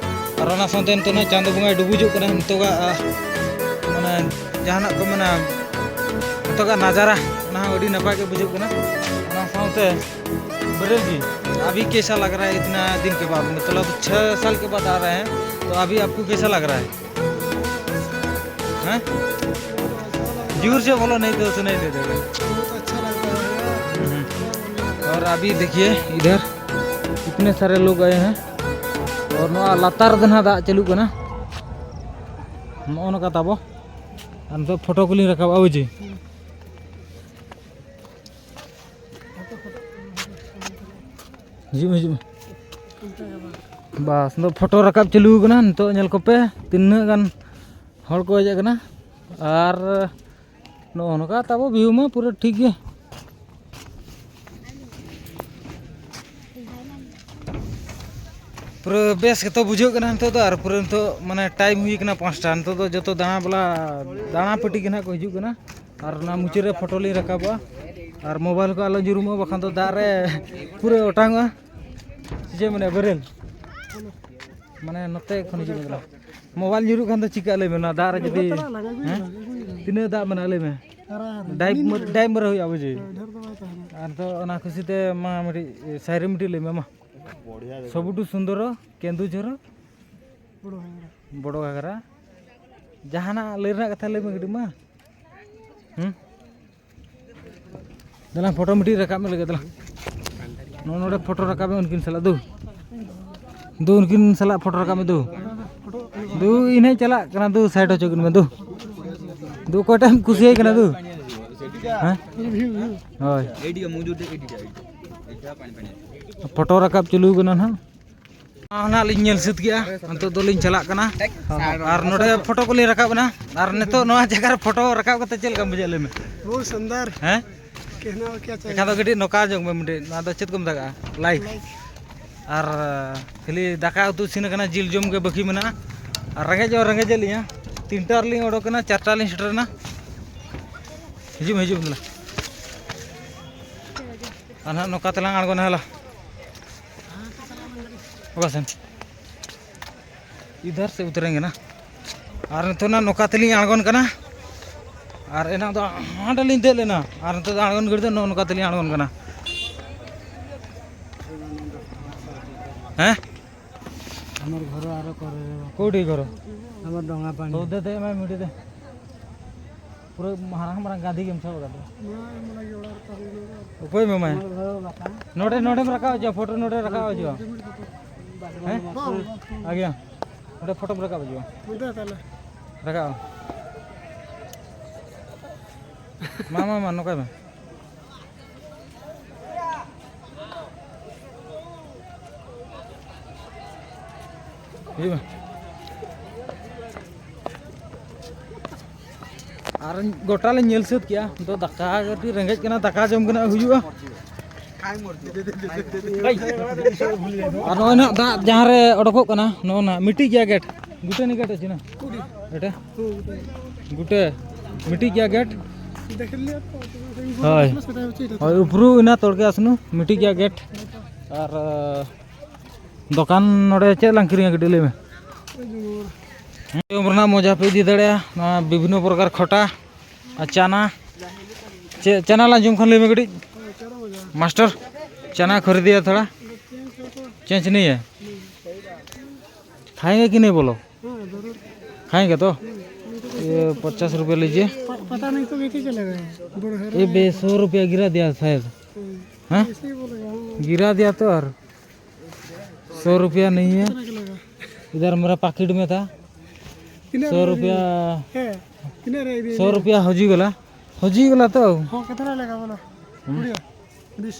ᱟᱨ ᱚᱱᱟ ᱥᱟᱶᱛᱮ ᱱᱤᱛᱚᱜ ᱱᱟᱦᱟᱜ ᱪᱟᱸᱫᱚ ᱵᱚᱸᱜᱟᱭ ᱰᱩᱵᱩᱡᱚᱜ ᱠᱟᱱᱟ᱾ ᱱᱤᱛᱚᱜᱟᱜ, ᱟᱦ, ᱢᱟᱱᱮ ᱡᱟᱦᱟᱱᱟᱜ ᱠᱚ ᱢᱮᱱᱟ, ᱱᱤᱛᱚᱜᱟᱜ ᱱᱟᱡᱟᱨᱟ ᱚᱱᱟ ᱦᱚᱸ ᱟᱹᱰᱤ ᱱᱟᱯᱟᱭ ᱜᱮ ᱵᱩᱡᱷᱟᱹᱜ ᱠᱟᱱᱟ᱾ ᱚᱱᱟ ᱥᱟᱶᱛᱮ ᱵᱤᱨᱮᱱ ᱡᱤ, ᱟᱵᱷᱤ ᱠᱮᱥᱟ ᱞᱟᱜᱽ ᱨᱟᱦᱟ ᱦᱟᱭ ᱤᱛᱱᱟ ᱫᱤᱱ ᱠᱮ ᱵᱟᱫ? ᱢᱚᱛᱞᱚᱵ ᱪᱷᱚᱭ ᱥᱟᱞ ᱠᱮ ᱵᱟᱫ ᱟ ᱨᱟᱦᱮ ᱦᱮᱸ, ᱛᱚ ᱟᱵᱷᱤ ᱟᱯᱠᱳ ᱠᱮᱥᱟ ᱞᱟᱜᱽ ᱨᱟᱦᱟ ᱦᱟᱭ? हैं? जोर से बोलो, नहीं तो सुनाई नहीं देगा। बहुत अच्छा लगता है। हम्म। और अभी देखिए इधर कितने सारे लोग आए हैं। और ᱱᱚᱣᱟ ᱞᱟᱛᱟᱨ ᱫᱚ ᱱᱟᱦᱟᱜ ᱫᱟᱜ ᱪᱟᱹᱞᱩᱜ ᱠᱟᱱᱟ᱾ ᱱᱚᱜᱼᱚ ᱱᱚᱝᱠᱟ ᱛᱟᱵᱚ᱾ ᱟᱨ ᱱᱤᱛᱚᱜ ᱯᱷᱳᱴᱳ ᱠᱚᱞᱤᱧ ᱨᱟᱠᱟᱵᱟ, ᱵᱩᱡᱷᱟᱹᱣ? ᱦᱤᱡᱩᱜ ᱢᱮ, ᱦᱤᱡᱩᱜ ᱢᱮ᱾ ᱵᱟᱥ, ᱱᱤᱛᱚᱜ ᱯᱷᱳᱴᱳ ᱨᱟᱠᱟᱵ ᱪᱟᱹᱞᱩ ᱟᱠᱟᱱᱟ᱾ ᱱᱤᱛᱚᱜ ᱧᱮᱞ ᱠᱚᱯᱮ ᱛᱤᱱᱟᱹᱜ ᱜᱟᱱ ᱦᱚᱲ ᱠᱚ ᱦᱮᱡ ᱟᱠᱟᱱᱟ᱾ ᱟᱨ ᱱᱚᱜᱼᱚ ᱱᱚᱝᱠᱟ ᱛᱟᱵᱚ ᱵᱷᱤᱭᱩ ᱢᱟ ᱯᱩᱨᱟᱹ ᱴᱷᱤᱠ ᱜᱮ᱾ ᱯᱩᱨᱟᱹ ᱵᱮᱥ ᱜᱮᱛᱚ ᱵᱩᱡᱷᱟᱹᱜ ᱠᱟᱱᱟ ᱱᱤᱛᱚᱜ ᱫᱚ᱾ ᱟᱨ ᱯᱩᱨᱟᱹ ᱱᱤᱛᱚᱜ ᱢᱟᱱᱮ ᱴᱟᱭᱤᱢ ᱦᱩᱭ ᱠᱟᱱᱟ ᱯᱟᱸᱪᱴᱟ᱾ ᱱᱤᱛᱚᱜ ᱫᱚ ᱡᱚᱛᱚ ᱫᱟᱬᱟ ᱵᱟᱞᱟ, ᱫᱟᱬᱟ ᱯᱟᱹᱴᱤ ᱜᱮ ᱱᱟᱦᱟᱜ ᱠᱚ ᱦᱤᱡᱩᱜ ᱠᱟᱱᱟ᱾ ᱟᱨ ᱚᱱᱟ ᱢᱩᱪᱟᱹᱫ ᱨᱮ ᱯᱷᱳᱴᱳ ᱞᱤᱧ ᱨᱟᱠᱟᱵᱚᱜᱼᱟ᱾ ᱟᱨ ᱢᱳᱵᱟᱭᱤᱞ ᱠᱚ ᱟᱞᱚ ᱧᱩᱨᱩᱢᱚᱜᱼᱟ, ᱵᱟᱠᱷᱟᱱ ᱫᱚ ᱫᱟᱜ ᱨᱮ ᱯᱩᱨᱟᱹ ᱚᱴᱟᱝᱚᱜᱼᱟ᱾ ᱥᱮ ᱪᱮᱫ ᱢᱮᱱᱟ ᱵᱮᱨᱮᱞ? ᱢᱟᱱᱮ ᱱᱚᱛᱮ ᱠᱷᱚᱱ ᱦᱤᱡᱩᱜ ᱢᱮ ᱫᱮᱞᱟ᱾ ᱢᱳᱵᱟᱭᱤᱞ ᱧᱩᱨᱩᱜ ᱠᱷᱟᱱ ᱫᱚ ᱪᱤᱠᱟᱹᱜᱼᱟ ᱞᱟᱹᱭ ᱢᱮ? ᱚᱱᱟ ᱫᱟᱜ ᱨᱮ ᱡᱩᱫᱤ, ᱦᱮᱸ? ᱛᱤᱱᱟᱹᱜ ᱫᱟᱜ ᱢᱮᱱᱟᱜᱼᱟ ᱞᱟᱹᱭ ᱢᱮ? ᱰᱟᱭᱤᱯ ᱢᱟᱨ-, ᱰᱟᱭᱤᱯ ᱢᱟᱨ ᱦᱩᱭᱩᱜᱼᱟ ᱵᱩᱡᱷᱟᱹᱣ᱾ ᱟᱨ ᱫᱚ ᱚᱱᱟ ᱠᱷᱩᱥᱤ ᱛᱮ ᱢᱟ ᱢᱤᱫᱴᱤᱡ ᱥᱟᱭᱨᱤ ᱢᱤᱫᱴᱤᱡ ᱞᱟᱹᱭ ᱢᱮ ᱢᱟ᱾ ᱥᱚᱵᱩᱴᱩ ᱥᱩᱱᱫᱚᱨ ᱠᱮᱱᱫᱩᱡᱷᱚᱨ ᱵᱚᱲᱚ ᱜᱷᱟᱜᱽᱨᱟ᱾ ᱡᱟᱦᱟᱱᱟᱜ ᱞᱟᱹᱭ ᱨᱮᱱᱟᱜ ᱠᱟᱛᱷᱟ ᱞᱟᱹᱭ ᱢᱮ ᱠᱟᱹᱴᱤᱡ ᱢᱟ᱾ ᱦᱩᱸ? ᱫᱮᱞᱟ ᱯᱷᱳᱴᱳ ᱢᱤᱫᱴᱤᱡ ᱨᱟᱠᱟᱵ ᱢᱮ ᱞᱟᱹᱜᱤᱫ ᱫᱮᱞᱟ᱾ ᱱᱚᱜᱼᱚ ᱱᱚᱰᱮ ᱯᱷᱳᱴᱳ ᱨᱟᱠᱟᱵ ᱢᱮ ᱩᱱᱠᱤᱱ ᱥᱟᱞᱟᱜ ᱫᱩ᱾ ᱫᱩ ᱩᱱᱠᱤᱱ ᱥᱟᱞᱟᱜ ᱯᱷᱳᱴᱳ ᱨᱟᱠᱟᱵ ᱢᱮ ᱫᱩ᱾ ᱫᱩ ᱤᱧ ᱦᱚᱸᱧ ᱪᱟᱞᱟᱜ ᱠᱟᱱᱟ ᱫᱩ, ᱥᱟᱭᱤᱰ ᱦᱚᱪᱚ ᱠᱤᱱ ᱢᱮ ᱫᱩ᱾ ᱫᱩ ᱚᱠᱚᱭᱴᱟᱜ ᱮᱢ ᱠᱩᱥᱤᱭᱟᱭ ᱠᱟᱱᱟ ᱫᱩ? ᱦᱮᱸ? ᱦᱳᱭ᱾ ᱯᱷᱳᱴᱳ ᱨᱟᱠᱟᱵ ᱪᱟᱹᱞᱩ ᱠᱟᱱᱟ ᱱᱟᱦᱟᱜ᱾ ᱚᱱᱟ ᱱᱟᱦᱟᱜ ᱞᱤᱧ ᱧᱮᱞ ᱥᱟᱹᱛ ᱠᱮᱜᱼᱟ, ᱱᱤᱛᱚᱜ ᱫᱚᱞᱤᱧ ᱪᱟᱞᱟᱜ ᱠᱟᱱᱟ᱾ ᱟᱨ ᱱᱚᱰᱮ ᱯᱷᱳᱴᱳ ᱠᱚᱞᱤᱧ ᱨᱟᱠᱟᱵ ᱮᱱᱟ᱾ ᱟᱨ ᱱᱤᱛᱚᱜ ᱱᱚᱣᱟ ᱡᱟᱭᱜᱟ ᱨᱮ ᱯᱷᱳᱴᱳ ᱨᱟᱠᱟᱵ ᱠᱟᱛᱮ ᱪᱮᱫ ᱞᱮᱠᱟᱢ ᱵᱩᱡᱷᱟᱹᱣ ᱞᱟᱹᱭ ᱢᱮ? बहुत सुंदर। ᱦᱮᱸ? कहना क्या चाहिए? ᱮᱱᱠᱷᱟᱱ ᱫᱚ ᱠᱟᱹᱴᱤᱡ ᱱᱚᱠᱟ ᱧᱚᱜ ᱢᱮ ᱢᱤᱫᱴᱤᱡ, ᱱᱚᱣᱟ ᱫᱚ ᱪᱮᱫ ᱠᱚ ᱢᱮᱛᱟᱜᱼᱟ? ᱞᱟᱭᱤᱠ। ᱞᱟᱭᱤᱠ। ᱟᱨ ᱠᱷᱟᱹᱞᱤ ᱫᱟᱠᱟ ᱩᱛᱩ ᱤᱥᱤᱱ ᱟᱠᱟᱱᱟ, ᱡᱤᱞ ᱡᱚᱢ ᱜᱮ ᱵᱟᱹᱠᱤ ᱢᱮᱱᱟᱜᱼᱟ᱾ ᱟᱨ ᱨᱮᱸᱜᱮᱡ ᱦᱚᱸ ᱨᱮᱸᱜᱮᱡᱮᱫ ᱞᱤᱧᱟ᱾ ᱛᱤᱱᱴᱟ ᱨᱮᱞᱤᱧ ᱚᱰᱚᱠ ᱮᱱᱟ, ᱪᱟᱨᱴᱟ ᱨᱮᱞᱤᱧ ᱥᱮᱴᱮᱨ ᱮᱱᱟ᱾ ᱦᱤᱡᱩᱜ ᱢᱮ, ᱦᱤᱡᱩᱜ ᱢᱮ ᱫᱮᱞᱟ᱾ ᱟᱨ ᱱᱟᱦᱟᱜ ᱱᱚᱝᱠᱟ ᱛᱮᱞᱟᱝ ᱟᱬᱜᱚᱱᱟ ᱦᱮᱞᱟ᱾ ᱚᱠᱟ ᱥᱮᱱ? ᱤᱫᱷᱟᱨ ᱥᱮ ᱩᱛᱨᱮᱝᱜᱮ ᱱᱟ᱾ ᱟᱨ ᱱᱤᱛᱚᱜ ᱱᱟ ᱱᱚᱝᱠᱟ ᱛᱮᱞᱤᱧ ᱟᱬᱜᱚᱱ ᱠᱟᱱᱟ᱾ ᱟᱨ ᱮᱱᱟᱝ ᱫᱚ ᱦᱟᱸᱰᱮ ᱞᱤᱧ ᱫᱮᱡ ᱞᱮᱱᱟ᱾ ᱟᱨ ᱱᱤᱛᱚᱜ ᱫᱚ ᱟᱬᱜᱚᱱ ᱜᱷᱟᱹᱲᱤᱡ ᱫᱚ ᱱᱚᱜᱼᱚ ᱱᱚᱝᱠᱟ ᱛᱮᱞᱤᱧ ᱟᱬᱜᱚᱱ ᱠᱟᱱᱟ᱾ ᱦᱮᱸ? ଆମର ଘର ଆର କରରେ। କୋଉଠି ଘର? ଆମର ଡଙ୍ଗା ପାଣି। ହଉ ଦେ, ଦେ, ମା, ମୁଣ୍ଡି ଦେ। ᱯᱩᱨᱟᱹ ᱢᱟᱨᱟᱝ ᱢᱟᱨᱟᱝ ᱜᱟᱹᱫᱷᱤ ᱜᱮᱢ ᱥᱟᱵ ᱟᱠᱟᱫᱟ। ᱚᱠᱚᱭ ᱢᱮ ᱢᱟᱭ? ᱱᱚᱰᱮ, ᱱᱚᱰᱮᱢ ᱨᱟᱠᱟᱵ ᱦᱚᱪᱚᱜᱼᱟ, ᱯᱷᱳᱴᱳ ᱱᱚᱰᱮ ᱨᱟᱠᱟᱵ ᱦᱚᱪᱚᱜᱼᱟ᱾ ᱦᱮᱸ? ᱟᱜᱮ᱾ ᱱᱚᱰᱮ ᱯᱷᱳᱴᱳᱢ ᱨᱟᱠᱟᱵ ᱦᱚᱪᱚᱜᱼᱟ᱾ ᱨᱟᱠᱟᱵ᱾ ᱢᱟ, ᱢᱟ, ᱢᱟ, ᱱᱚᱝᱠᱟᱭ ᱢᱮ᱾ ᱦᱤᱡᱩᱜ ᱢᱮ᱾ ᱟᱨ ᱜᱚᱴᱟ ᱞᱮ ᱧᱮᱞ ᱥᱟᱹᱛ ᱠᱮᱜᱼᱟ᱾ ᱱᱤᱛᱚᱜ ᱫᱟᱠᱟ ᱠᱟᱹᱴᱤᱡ ᱨᱮᱸᱜᱮᱡ ᱠᱟᱱᱟ, ᱫᱟᱠᱟ ᱡᱚᱢ ᱜᱮ ᱱᱟᱜ ᱦᱩᱭᱩᱜᱼᱟ᱾ ᱟᱨ ᱱᱚᱜᱼᱚᱭ ᱱᱟᱦᱟᱜ ᱫᱟᱜ ᱡᱟᱦᱟᱸ ᱨᱮ ᱚᱰᱚᱠᱚᱜ ᱠᱟᱱᱟ, ᱱᱚᱜᱼᱚ ᱱᱟ ᱢᱤᱫᱴᱤᱡ ᱜᱮᱭᱟ ᱜᱮᱴ᱾ ᱜᱩᱴᱟᱹ ᱱᱤᱠᱟᱹᱴ ᱟᱪᱷᱮ ᱱᱟ? ᱮᱴᱟ? ᱜᱩᱴᱟᱹ᱾ ᱢᱤᱫᱴᱤᱡ ᱜᱮᱭᱟ ᱜᱮᱴ᱾ ᱦᱳᱭ᱾ ᱦᱳᱭ, ᱩᱯᱨᱩ ᱤᱱᱟ ᱛᱚᱲᱠᱮ ᱟᱥᱱᱩ, ᱢᱤᱫᱴᱤᱡ ᱜᱮᱭᱟ ᱜᱮᱴ᱾ ᱟᱨ, ᱫᱚᱠᱟᱱ ᱱᱚᱰᱮ ᱪᱮᱫ ᱞᱟᱝ ᱠᱤᱨᱤᱧᱟ ᱠᱟᱹᱴᱤᱡ ᱞᱟᱹᱭ ᱢᱮ? ᱡᱚᱢ ᱨᱮᱱᱟᱜ ᱢᱚᱡᱟ ᱯᱮ ᱤᱫᱤ ᱫᱟᱲᱮᱭᱟᱜᱼᱟ, ᱱᱚᱣᱟ ᱵᱤᱵᱷᱤᱱᱱᱚ ᱯᱨᱚᱠᱟᱨ ᱠᱷᱚᱴᱟ᱾ ᱟᱨ ᱪᱟᱱᱟ, ᱪᱮᱫ ᱪᱟᱱᱟ ᱞᱟᱝ ᱡᱚᱢ ᱠᱷᱟᱱ ᱞᱟᱹᱭ ᱢᱮ ᱠᱟᱹᱴᱤᱡ᱾ ᱢᱟᱥᱴᱟᱨ, ᱪᱟᱱᱟ ᱠᱷᱚᱨᱤᱫᱤᱭᱟ ᱛᱷᱚᱲᱟ᱾ ᱪᱮᱧᱡᱽ ᱱᱤᱭᱮ? ᱠᱷᱟᱭᱮᱸᱜᱮ ᱠᱤ ᱱᱤᱭᱮ ᱵᱚᱞᱚ? ᱠᱷᱟᱭᱮᱸᱜᱮ ᱛᱚ? ᱤᱭᱟᱹ, ᱯᱚᱪᱟᱥ ᱨᱩᱯᱤᱭᱟ ᱞᱤᱡᱤᱭᱮ᱾ पता नहीं तो कैसे चलेगा? ये बे, सौ रुपया गिरा दिया शायद। हैं? गिरा दिया तो यार। सौ रुपया नहीं है। इधर मेरा पॉकेट में था। सौ रुपया। सौ रुपया हो जी गला। हो जी गला तो। ᱦᱚᱸ, ᱠᱮᱛᱱᱟ ᱞᱮᱜᱟ ᱵᱚᱞᱚ? ᱦᱩᱸ᱾ ᱠᱩᱲᱤ᱾ ᱵᱤᱥ᱾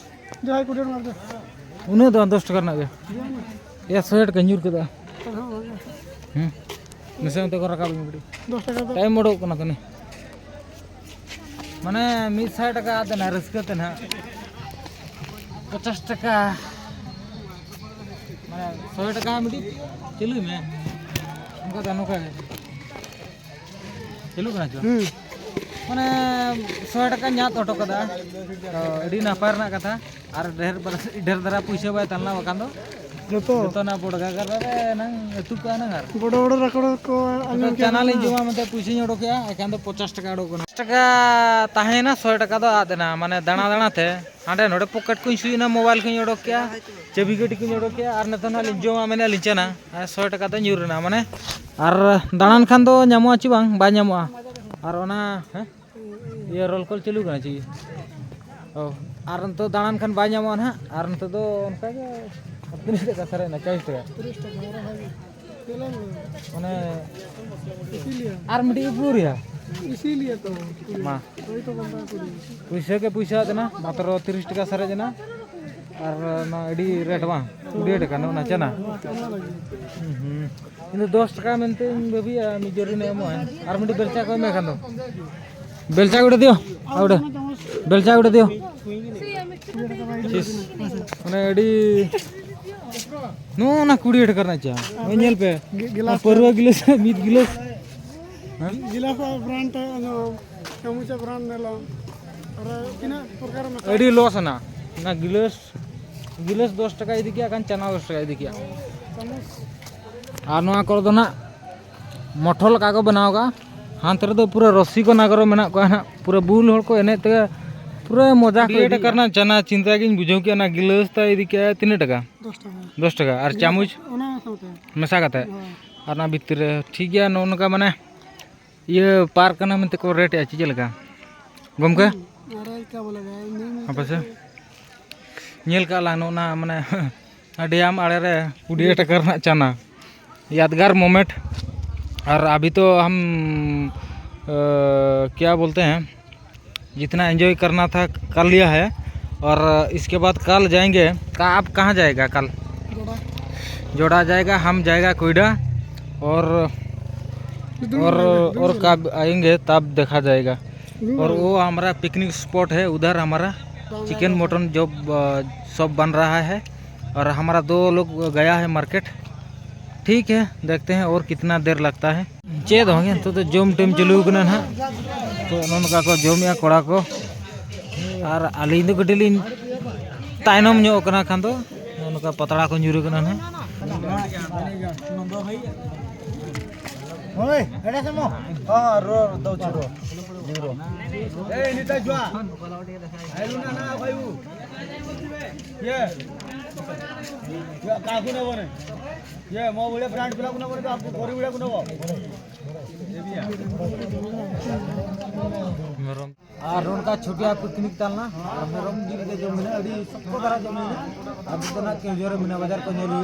ᱡᱟᱦᱟᱸᱭ ᱠᱩᱲᱤ ᱚᱱᱟ ᱫᱚ᱾ ᱩᱱᱟᱹᱜ ᱫᱚ ᱵᱟᱝ, ᱫᱚᱥ ᱴᱟᱠᱟ ᱨᱮᱱᱟᱜ ᱜᱮ᱾ ᱮᱭᱟ, ᱥᱚᱭ ᱴᱟᱠᱟ ᱧᱩᱨ ᱠᱮᱫᱟ᱾ ᱦᱩᱸ᱾ ᱱᱟᱥᱮ ᱚᱱᱛᱮ ᱠᱚ ᱨᱟᱠᱟᱵ ᱤᱧ ᱠᱟᱹᱴᱤᱡ᱾ ᱫᱚᱥ ᱴᱟᱠᱟ ᱫᱚ᱾ ᱴᱟᱭᱤᱢ ᱩᱰᱩᱠ ᱠᱟᱱᱟ ᱛᱟᱹᱱᱤ᱾ ᱢᱟᱱᱮ ᱢᱤᱫ ᱥᱟᱭ ᱴᱟᱠᱟ ᱟᱫ ᱮᱱᱟ ᱨᱟᱹᱥᱠᱟᱹ ᱛᱮ ᱱᱟᱦᱟᱜ᱾ ᱯᱚᱪᱟᱥ ᱴᱟᱠᱟ᱾ ᱢᱟᱱᱮ ᱥᱚᱭ ᱴᱟᱠᱟ ᱢᱤᱫᱴᱤᱡ ᱪᱟᱹᱞᱩᱭ ᱢᱮ᱾ ᱚᱱᱠᱟ ᱫᱚ ᱱᱚᱝᱠᱟ ᱜᱮ᱾ ᱪᱟᱹᱞᱩᱜ ᱠᱟᱱᱟ ᱪᱚ? ᱦᱩᱸ᱾ ᱢᱟᱱᱮ ᱥᱚᱭ ᱴᱟᱠᱟᱧ ᱧᱟᱢ ᱦᱚᱴᱚ ᱠᱟᱫᱟ᱾ ᱛᱚ ᱟᱹᱰᱤ ᱱᱟᱯᱟᱭ ᱨᱮᱱᱟᱜ ᱠᱟᱛᱷᱟ᱾ ᱟᱨ ᱰᱷᱮᱨ ᱵᱟᱨ-, ᱰᱷᱮᱨ ᱫᱷᱟᱨᱟ ᱯᱩᱭᱥᱟᱹ ᱵᱟᱭ ᱛᱟᱦᱮᱸ ᱞᱮᱱᱟ, ᱵᱟᱠᱷᱟᱱ ᱫᱚ ᱡᱚᱛᱚ᱾ ᱡᱚᱛᱚᱱᱟᱜ ᱵᱚᱰᱜᱟ ᱜᱟᱨ ᱨᱮ ᱱᱟᱝ ᱟᱹᱛᱩ ᱠᱚᱜᱼᱟ ᱱᱟᱝ ᱟᱨ᱾ ᱵᱚᱰᱚ ᱵᱚᱰᱚ ᱨᱟᱠᱚᱲ ᱠᱚ ᱟᱸᱡᱚᱢ ᱱᱤᱛᱚᱜ ᱠᱮᱫᱟ ᱪᱟᱱᱟ ᱞᱤᱧ ᱱᱟᱝ᱾ ᱡᱚᱢᱟ ᱢᱮᱱᱛᱮ ᱯᱩᱭᱥᱟᱹᱧ ᱚᱰᱚᱠᱮᱜᱼᱟ, ᱮᱱᱠᱷᱟᱱ ᱫᱚ ᱯᱚᱪᱟᱥ ᱴᱟᱠᱟ ᱚᱰᱚᱠ ᱠᱟᱱᱟ᱾ ᱯᱚᱪᱟᱥ ᱴᱟᱠᱟ ᱛᱟᱦᱮᱸᱭᱮᱱᱟ, ᱥᱚᱭ ᱴᱟᱠᱟ ᱫᱚ ᱟᱫ ᱮᱱᱟ᱾ ᱢᱟᱱᱮ ᱫᱟᱬᱟ ᱫᱟᱬᱟ ᱛᱮ ᱦᱟᱸᱰᱮ ᱱᱚᱰᱮ ᱯᱚᱠᱮᱴ ᱠᱚᱧ ᱥᱩᱭᱮᱱᱟ, ᱢᱳᱵᱟᱭᱤᱞ ᱠᱚᱧ ᱚᱰᱚᱠ ᱠᱮᱜᱼᱟ, ᱪᱟᱹᱵᱤ ᱜᱟᱹᱰᱤ ᱠᱚᱧ ᱚᱰᱚᱠ ᱠᱮᱜᱼᱟ, ᱟᱨ ᱱᱤᱛᱚᱜ ᱱᱟᱦᱟᱜ ᱞᱤᱧ ᱡᱚᱢᱟ ᱢᱮᱱᱮᱫ ᱞᱤᱧ ᱪᱟᱱᱟ᱾ ᱟᱨ ᱥᱚᱭ ᱴᱟᱠᱟ ᱫᱚ ᱧᱩᱨ ᱮᱱᱟ᱾ ᱢᱟᱱᱮ ᱟᱨ ᱫᱟᱬᱟᱱ ᱠᱷᱟᱱ ᱫᱚ ᱧᱟᱢᱚᱜᱼᱟ ᱪᱮ ᱵᱟᱝ? ᱵᱟᱭ ᱧᱟᱢᱚᱜᱼᱟ᱾ ᱟᱨ ᱚᱱᱟ, ᱦᱮᱸ? ᱤᱭᱟᱹ, ᱨᱳᱞ ᱠᱚᱞ ᱪᱟᱹᱞᱩ ᱠᱟᱱᱟ ᱪᱮ? ᱚ, ᱟᱨ ᱱᱤᱛᱚᱜ ᱫᱟᱬᱟᱱ ᱠᱷᱟᱱ ᱵᱟᱭ ᱧᱟᱢᱚᱜᱼᱟ ᱱᱟᱦᱟᱜ᱾ ᱟᱨ ᱱᱤᱛᱚᱜ ᱫᱚ ᱚᱱᱠᱟ ᱜᱮ ᱛᱤᱱᱟᱹᱜ ᱴᱟᱠᱟ ᱥᱟᱨᱮᱡ ᱮᱱᱟ? ᱪᱚᱞᱞᱤᱥ ᱴᱟᱠᱟ᱾ ᱪᱮᱫ ᱞᱟᱝ ᱞᱟᱹᱭᱟ? ᱢᱟᱱᱮ ᱤᱥᱤᱞᱤᱭᱟ᱾ ᱟᱨ ᱢᱤᱫᱴᱤᱡ ᱩᱯᱩᱨ ᱨᱮᱭᱟ᱾ ᱤᱥᱤᱞᱤᱭᱟ ᱛᱚ᱾ ᱢᱟ᱾ ᱯᱩᱭᱥᱟᱹ ᱜᱮ ᱯᱩᱭᱥᱟᱹ ᱟᱫ ᱮᱱᱟ, ᱢᱟᱛᱨᱚ ᱛᱤᱨᱤᱥ ᱴᱟᱠᱟ ᱥᱟᱨᱮᱡ ᱮᱱᱟ᱾ ᱟᱨ ᱚᱱᱟ ᱟᱹᱰᱤ ᱨᱮᱴ ᱵᱟᱝ? ᱠᱩᱲᱤ ᱴᱟᱠᱟ ᱱᱚᱜᱼᱚ ᱱᱟ ᱪᱟᱱᱟ᱾ ᱦᱩᱸ, ᱦᱩᱸ᱾ ᱤᱧ ᱫᱚ ᱫᱚᱥ ᱴᱟᱠᱟ ᱢᱮᱱᱛᱮᱧ ᱵᱷᱟᱹᱵᱤᱭᱟ, ᱢᱤᱫ ᱡᱳᱨᱤᱧ ᱮᱢᱚᱜᱼᱟ᱾ ᱟᱨ ᱢᱤᱫᱴᱤᱡ ᱵᱮᱞᱪᱟ ᱠᱚ ᱮᱢᱮ ᱠᱷᱟᱱ ᱫᱚ᱾ ᱵᱮᱞᱪᱟ ᱜᱚᱴᱟ ᱫᱤᱭᱳ, ᱟᱣᱰᱮ᱾ ᱵᱮᱞᱪᱟ ᱜᱚᱴᱟ ᱫᱤᱭᱳ᱾ ᱢᱟᱱᱮ ᱟᱹᱰᱤ ᱱᱚᱜᱼᱚ ᱱᱟ ᱠᱩᱲᱤ ᱴᱟᱠᱟ ᱨᱮᱱᱟᱜ ᱪᱟ᱾ ᱱᱚᱜᱼᱚᱭ ᱧᱮᱞ ᱯᱮ᱾ ᱜᱤ- ᱜᱤᱞᱟᱥ ᱯᱟᱹᱨᱣᱟᱹ ᱜᱤᱞᱟᱹᱥ ᱢᱤᱫ ᱜᱤᱞᱟᱹᱥ᱾ ᱦᱮᱸ? ᱜᱤᱞᱟᱥ ᱟᱜ ᱵᱨᱟᱱᱰ ᱛᱮ ᱚᱱᱟ ᱪᱟᱢᱚᱪ ᱟᱜ ᱵᱨᱟᱱᱰ ᱧᱮᱞᱟᱢ᱾ ᱟᱨ ᱛᱤᱱᱟᱹᱜ ᱯᱨᱚᱠᱟᱨ ᱢᱮᱥᱟ᱾ ᱟᱹᱰᱤ ᱞᱚᱥ ᱮᱱᱟ᱾ ᱚᱱᱟ ᱜᱤᱞᱟᱹᱥ ᱜᱤᱞᱟᱹᱥ ᱫᱚᱥ ᱴᱟᱠᱟ ᱤᱫᱤ ᱠᱮᱜᱼᱟ, ᱠᱷᱟᱱ ᱪᱟᱱᱟ ᱫᱚᱥ ᱴᱟᱠᱟ ᱤᱫᱤ ᱠᱮᱜᱼᱟ᱾ ᱪᱟᱢᱚᱪ᱾ ᱟᱨ ᱱᱚᱣᱟ ᱠᱚᱨᱮ ᱫᱚ ᱱᱟᱜ ᱢᱚᱴᱷᱚ ᱞᱮᱠᱟ ᱠᱚ ᱵᱮᱱᱟᱣ ᱠᱟᱜᱼᱟ᱾ ᱦᱟᱱᱛᱮ ᱨᱮᱫᱚ ᱯᱩᱨᱟᱹ ᱨᱚᱥᱤ ᱠᱚ ᱱᱟᱜᱚᱨᱚ ᱢᱮᱱᱟᱜ ᱠᱚᱣᱟ ᱦᱟᱸᱜ, ᱯᱩᱨᱟᱹ ᱵᱩᱞ ᱦᱚᱲ ᱠᱚ ᱮᱱᱮᱡ ᱛᱮᱜᱮ ᱯᱩᱨᱟᱹ ᱢᱚᱡᱟ ᱠᱚ ᱠᱩᱲᱤ ᱴᱟᱠᱟ ᱤᱫᱤᱭᱮᱫᱼᱟ᱾ ᱨᱮᱱᱟᱜ ᱪᱟᱱᱟ ᱪᱤᱱᱛᱟ ᱜᱤᱧ ᱵᱩᱡᱷᱟᱹᱣ ᱠᱮᱜᱼᱟ, ᱚᱱᱟ ᱜᱤᱞᱟᱹᱥ ᱛᱟᱭ ᱤᱫᱤ ᱠᱮᱜᱼᱟ ᱛᱤᱱᱟᱹᱜ ᱴᱟᱠᱟ? ᱫᱚᱥ ᱴᱟᱠᱟ᱾ ᱫᱚᱥ ᱴᱟᱠᱟ᱾ ᱟᱨ ᱪᱟᱢᱚᱪ ᱚᱱᱟ ᱥᱟᱶᱛᱮ᱾ ᱢᱮᱥᱟ ᱠᱟᱛᱮ᱾ ᱦᱳᱭ᱾ ᱟᱨ ᱚᱱᱟ ᱵᱷᱤᱛᱤᱨ ᱨᱮ ᱴᱷᱤᱠ ᱜᱮᱭᱟ, ᱱᱚᱜᱼᱚ ᱱᱚᱝᱠᱟ ᱢᱟᱱᱮ ᱤᱭᱟᱹ ᱯᱟᱨᱠ ᱠᱟᱱᱟ ᱢᱮᱱᱛᱮ ᱠᱚ ᱨᱮᱴ ᱮᱜᱼᱟ, ᱪᱮᱫ ᱞᱮᱠᱟ ᱜᱚᱢᱠᱮ? ᱟᱨ ᱤᱱᱠᱟ ᱵᱚᱞᱮ ᱜᱮ, ᱱᱤᱭᱟᱹ ᱢᱤᱫ ᱦᱟᱯᱮ ᱥᱮ᱾ ᱧᱮᱞ ᱠᱟᱜᱼᱟ ᱞᱟᱝ ᱱᱚᱜᱼᱚ ᱱᱟ ᱢᱟᱱᱮ ᱰᱮᱢ ᱟᱲᱮ ᱨᱮ ᱠᱩᱲᱤ ᱴᱟᱠᱟ ᱨᱮᱱᱟᱜ ᱪᱟᱱᱟ᱾ यादगार मोमेंट। और अभी तो हम, अ, क्या बोलते हैं, जितना एंजॉय करना था, कर लिया है। और इसके बाद कल जाएंगे। का-, आप कहाँ जाएगा कल? जोड़ा। जोड़ा जाएगा, हम जाएगा कोयडा। और, दोनों और, जाएंगे, दोनों और जाएंगे। कब आएंगे तब देखा जाएगा। दोनों और जाएंगे। वो हमारा पिकनिक स्पॉट है, उधर हमारा राम चिकन राम। मटन जो, अ, सब बन रहा है। और हमारा दो लोग गया है मार्केट। ठीक है, देखते हैं और कितना देर लगता है। ᱪᱮᱫ ᱦᱚᱸ ᱜᱮ, ᱱᱤᱛᱚᱜ ᱫᱚ ᱡᱚᱢ ᱴᱟᱭᱤᱢ ᱪᱟᱹᱞᱩ ᱠᱟᱱᱟ ᱱᱟᱦᱟᱜ᱾ ᱛᱚ ᱱᱚᱜᱼᱚ ᱱᱚᱝᱠᱟ ᱠᱚ ᱡᱚᱢᱮᱜᱼᱟ ᱠᱚᱲᱟ ᱠᱚ᱾ ᱟᱨ ᱟᱹᱞᱤᱧ ᱫᱚ ᱠᱟᱹᱴᱤᱡ ᱞᱤᱧ ᱛᱟᱭᱱᱚᱢ ᱧᱚᱜ ᱠᱟᱱᱟ ᱠᱷᱟᱱ ᱫᱚ᱾ ᱱᱚᱜᱼᱚ ᱱᱚᱝᱠᱟ ᱯᱟᱛᱲᱟ ᱠᱚ ᱧᱩᱨᱩ ᱠᱟᱱᱟ ᱱᱟᱦᱟᱜ᱾ ᱦᱳᱭ, ᱮᱲᱮ ᱥᱮ ᱢᱚ? ᱦᱚᱸ, ᱨᱚ, ᱫᱚ ᱪᱷᱩᱴᱚ᱾ ᱡᱩᱨᱚ᱾ ᱮᱭ, ᱱᱤᱛᱟ ᱡᱩᱣᱟ᱾ ᱟᱭᱞᱩ ᱱᱟ ᱱᱟ, ᱵᱟᱭᱩ᱾ ᱤᱭᱟᱹ᱾ ᱤᱭᱟᱹ, ᱠᱟᱠᱩ ᱱᱟ ᱵᱚᱱᱮ᱾ ᱤᱭᱟᱹ, ᱢᱚ ᱵᱚᱞᱮ ᱯᱞᱟᱱᱴ ᱯᱞᱟ ᱠᱩ ᱱᱟ ᱵᱚᱱᱮ, ᱛᱚ ᱟᱯᱠᱚ ᱜᱚᱨᱤᱵ ᱵᱚᱞᱮ ᱠᱩ ᱱᱟ ᱵᱚ᱾ ᱟᱨ ᱱᱚᱝᱠᱟ ᱪᱷᱩᱴᱤ ᱦᱟᱹᱠᱩ ᱛᱤᱱᱤᱜ ᱛᱟᱞᱱᱟ, ᱟᱨ ᱢᱮᱨᱚᱢ ᱡᱤᱞ ᱜᱮ ᱡᱚᱢ ᱢᱮᱱᱟᱜᱼᱟ, ᱟᱹᱰᱤ ᱥᱚᱠᱛᱚ ᱫᱷᱟᱨᱟ ᱡᱚᱢ ᱢᱮᱱᱟᱜᱼᱟ᱾ ᱟᱨ ᱱᱤᱛᱚᱜ ᱱᱟᱜ ᱠᱮᱣᱡᱷᱚᱨ ᱨᱮ ᱢᱮᱱᱟᱜᱼᱟ, ᱵᱟᱡᱟᱨ ᱠᱚ ᱧᱮᱞ ᱦᱩᱭᱩᱜᱼᱟ᱾